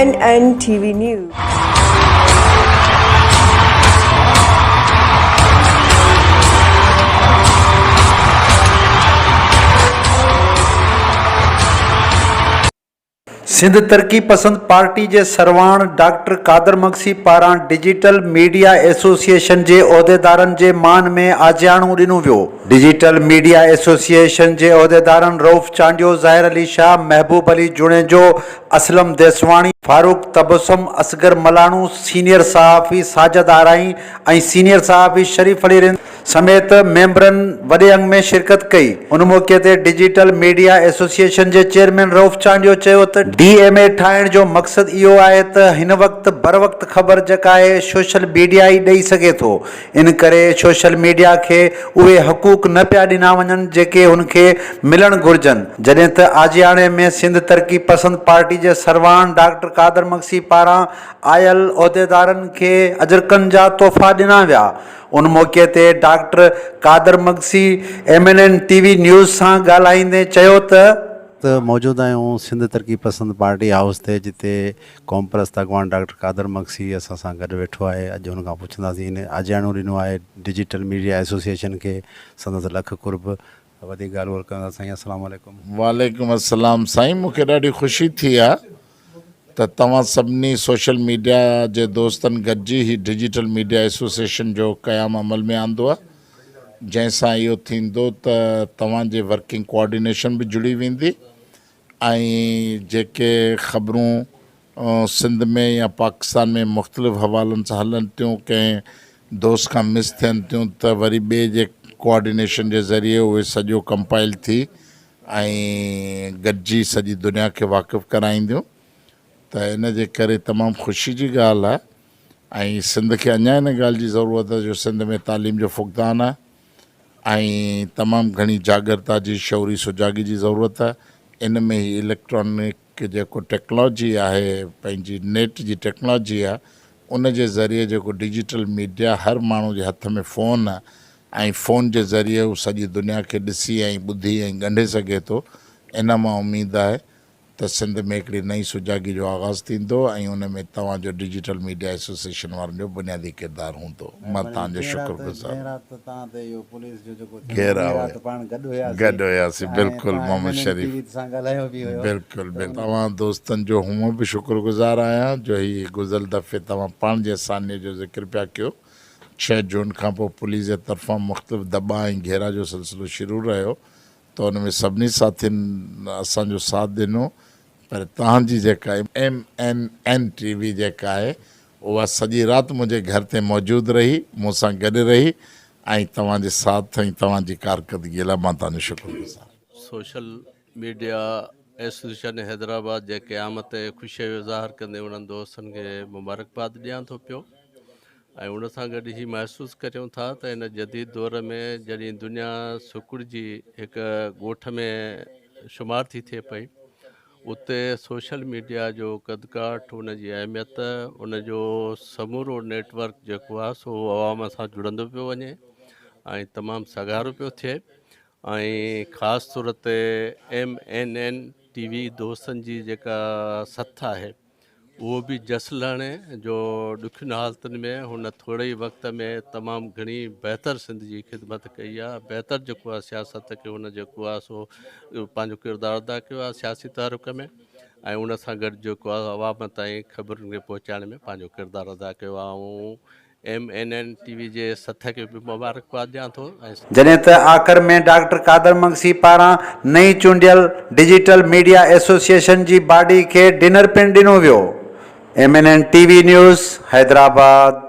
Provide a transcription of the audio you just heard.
N N T V news. Sindh Taraqi Pasand party جي سرواڻ doctor Qadir Magsi پاران digital media association جي عهديدارن جي مان ۾ آجياڻو ڏنو ويو. ڊجيٽل ميڊيا ايسوسيئيشن جي عهديدارن رئوف چانڊيو، ظاهر علي شاهه، محبوب علي جوڻيجو، اسلم ديسواڻي، فاروق تبسم، اصغر ملاڻو، سينيئر صحافي ساجد آرائين ۽ سينيئر صحافي شريف علي رند سميت ميمبرن وڏي انگ ۾ شرڪت ڪئي. ان موقعي تي ڊجيٽل ميڊيا ايسوسيئيشن جي چيئرمين رئوف چانڊيو چيو ته ڊي ايم اي ٺاهڻ جو مقصد اهو آهي ته هن وقت بروقت خبر جيڪا آهي سوشل ميڊيا ئي ڏئي سگهي ٿو ان ڪري سوشل ميڊيا کي اهي حقوق نه پيا ڏنا وڃن جيڪي هن کي ملڻ گهرجن جڏهن ته آجياڻي ۾ سنڌ ترقي پسند پارٽي جي سرواڻ ڊاڪٽر قادر مگسي پاران آيل عهديدارن کي اجرڪن جا تحفا ڏنا ويا ان موقعي تي doctor Qadir Magsi M N N T V news سان ڳالهائيندي چيو ته. ته موجود آهيون سنڌ ترقي پسند پارٽي هائوس تي جتي قومپرست اڳواڻ ڊاڪٽر قادر مگسي اسان سان گڏ ويٺو آهي اڄ هن کان پڇنداسين هن آجياڻو ڏنو آهي ڊجيٽل ميڊيا ايسوسيئيشن کي سندس لک قرب وڌيڪ ڳالهه ٻولهه ڪنداسين سائين السلام عليڪم. وعليڪم السلام سائين مون کي ڏاڍي خوشي ٿي آ ته توهان سڀني سوشل ميڊيا جي دوستن گڏجي هي ڊجيٽل ميڊيا ايسوسيئيشن جو قيام عمل ۾ آندو آ جنهن سان اهو ٿيندو ته توهان جي ورڪنگ ڪوآرڊينيشن به جڙي ويندي ۽ جيڪي خبرون سنڌ ۾ يا پاڪستان ۾ مختلف حوالن سان هلن ٿيون ڪنهن دوست کان مس ٿين ٿيون ته وري ٻئي جي ڪوآرڊينيشن جي ذريعي اهي سڄو ڪمپائل ٿي ۽ گڏجي سڄي دنيا کي واقف ڪرائينديون ته ان جي ڪري تمام خوشي جي ڳالهه آهي ۽ سنڌ کي اڃا ان ڳالهه جي ضرورت آهي جو سنڌ ۾ تعليم جو فقدان آهي ۽ تمام گهڻي جاڳرتا جي شعوري سجاڳي جي ضرورت آهي ان ۾ هي اليڪٽرانڪ جيڪو ٽيڪنالاجي آهي پنهنجي نيٽ جي ٽيڪنالاجي آهي ان جي ذريعي جيڪو ڊجيٽل ميڊيا هر ماڻهو جي هٿ ۾ فون آهي ۽ فون جي ذريعي هو سڄي دنيا کي ڏسي ۽ ٻڌي ۽ ڳنڍي سگهي ٿو ان مان اميد آهي ته سنڌ ۾ هڪڙي نئين سجاڳي جو آغاز ٿيندو ۽ ان ۾ توهان جو ڊجيٽل ميڊيا ايسوسيئيشن وارن جو بنيادي ڪردار هوندو. مان توهان جو شڪر گذار. گهيراء گڏ هياسين بلڪل محمد شريف بلڪل بلڪل توهان دوستن جو هونء به شڪر گذار آهيان جو هي گذريل دفعي توهان پاڻ جنهن سانحي جو ذڪر پيا ڪيو ڇهه جون کان پوء پوليس جي طرفان مختلف دٻا ۽ گهيراء جو سلسلو شروع رهيو ته ان ۾ سڀني ساٿين اسان جو ساٿ ڏنو پر توهان جي جيڪا M N N T V جيڪا آهي اها سڄي رات منهنجي گهر تي موجود رهي مون سان گڏ رهي ۽ توهان جي ساٿ ۽ توهان جي ڪارڪردگي لاء مان توهان جو شڪر گذار. سوشل ميڊيا ايسوسيئيشن حيدرآباد جي قيام تي خوشي جو اظهار ڪندي انهن دوستن کي مبارڪباد ڏيان ٿو پيو ۽ ان سان گڏ هي محسوس ڪريون ٿا ته هن جديد دور ۾ جڏهن دنيا سڪڙجي هڪ ڳوٺ ۾ شمار ٿي ٿئي پئي اتي سوشل ميڊيا جو قدڪاٺ ان جي اهميت ان جو سمورو نيٽ ورڪ جيڪو آهي سو عوام سان جڙندو پيو وڃي ۽ تمام سگهارو پيو ٿئي ۽ خاص طور تي M N N T V دوستن جي جيڪا سٿ آهي اهو به جس لهڻي جو ڏکين حالتن ۾ هن ٿوري ئي وقت ۾ تمام گهڻي بهتر سنڌ جي خدمت ڪئي آهي بهتر جيڪو آهي سياست کي هن جيڪو آهي سو پنهنجو ڪردار ادا ڪيو آهي سياسي تحرڪ ۾ ۽ ان سان گڏ جيڪو آهي عوام تائين خبرن کي پهچائڻ ۾ پنهنجو ڪردار ادا ڪيو آهي ۽ M N N T V جي سٿ کي به مبارڪباد ڏيان ٿو ۽. جڏهن ته آخر ۾ ڊاڪٽر قادر مگسي پاران نئين چونڊيل ڊجيٽل ميڊيا ايسوسيئيشن جي باڊي کي ڊنر پڻ ڏنو ويو. M N N T V news, Hyderabad.